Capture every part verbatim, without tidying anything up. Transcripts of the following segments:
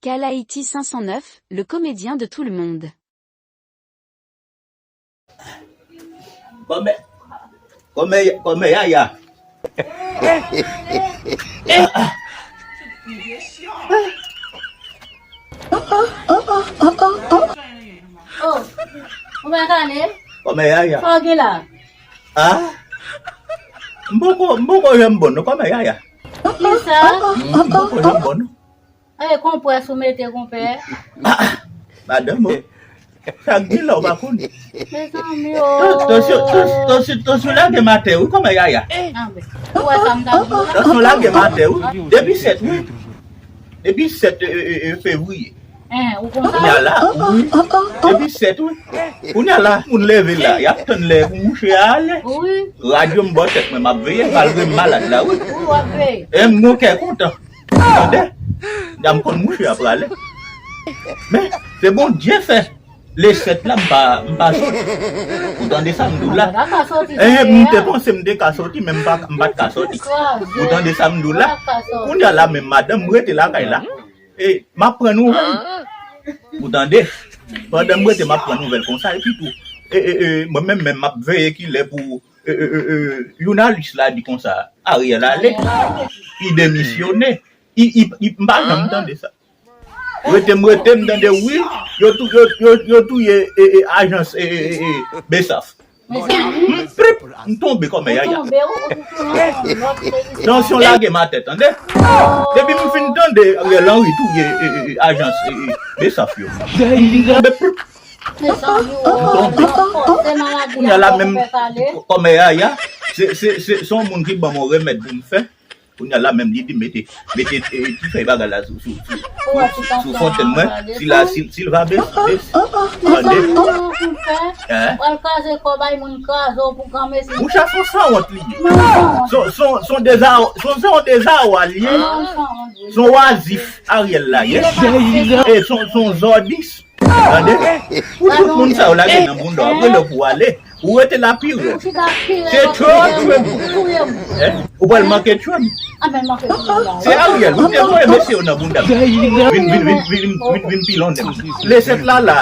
Kalaiti cinq cent neuf, le comédien de tout le monde. Kòmè, kòmè, kòmè Yaya. Oh, ou pa kale? Kòmè Yaya. Sa w gen la? Ah? M poko, m poko janm bon non, kòmè Yaya. Kisa? M poko janm bon non. E konpwès ou mete konpè? Madanm o. Sa k gen la ou pa konn. Mezanmi o. Tansyon, tansyon, tansyon lage m atè wi kòmè Yaya. Ou wè sa m ta di w la? Tansyon lage m atè wi. Depi sèt wi. Depi sèt fevriye. Hein, ou konn sa? Kounye a la, wi. Depi sèt wi. Kounye a la, moun leve la, y ap tann lè pou mouche a ale. Wi. Radyo m bò tèt mwen, m ap veye, malgre m malad la, wi. Wi, w ap veye. E m gon kè kontan. Tande? Dam konn mouche a prale. Men, se Bondye fè. Le sèt la, m pa, m pa sot. Ou tande sa m di w la? Enhen, m te panse m te ka soti, men m pa, m pa t ka soti. Ou tande sa m di w la? Kounye a la menm, madanm, m rete lakay la. E, m ap pran nouvèl. Ou tande? Pandan m rete, m ap pran nouvèl konsa, epi tou. E, e, e, mwen menm, menm, m ap veye kilè pou E, e, e, e, jounalis la di konsa, Ariel ale, li demisyone, li, li, li, m pa janm tande sa. Rete m rete m tande wi, yo tou, yo, yo, yo touye e, e, ajans e, e, e, e, Besaf. M prip, m tonbe kòmè Yaya. Tansyon lage m atè, tande. Depi m fin tande Ariel Henry touye e, e, e, ajans e, e, Besaf yo. M tonbe prip. M tonbe. Kounye a la menm, kòmè Yaya, se, se, se, se yon moun ki ban m yon remèd pou m fè. Kounye a la menm, li di mete, mete e, ti fèy bagay la sou, sou, sou, sou, sou, sou fontèn mwen. Si la, si, si l va bes, bes. Tande? Hein? Pral kraze kò bay moun kraze w pou granmesi. Mouche a se yon sanwont li ye. Se, se, se yon deza, se, se yon dezawa li ye. Se yon wazif Ariel la ye. E se, se yon zòdis. Tande? Pou tout moun sa yo lage nan bounda w, ap rele w pou w ale. Ou rete la pi rèd. Se Trump, Trump. Hein? Ou pral manke Trump. Se Ariel, ou te voye mesye yo nan bounda m. Vin, vin, vin, vin, vin, vin, vin pilonnen m. Le sèt la la,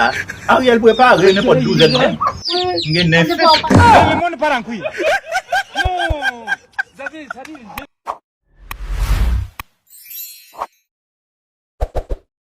Ariel prepare nenpòt douzèn menm. M gen nen fèt.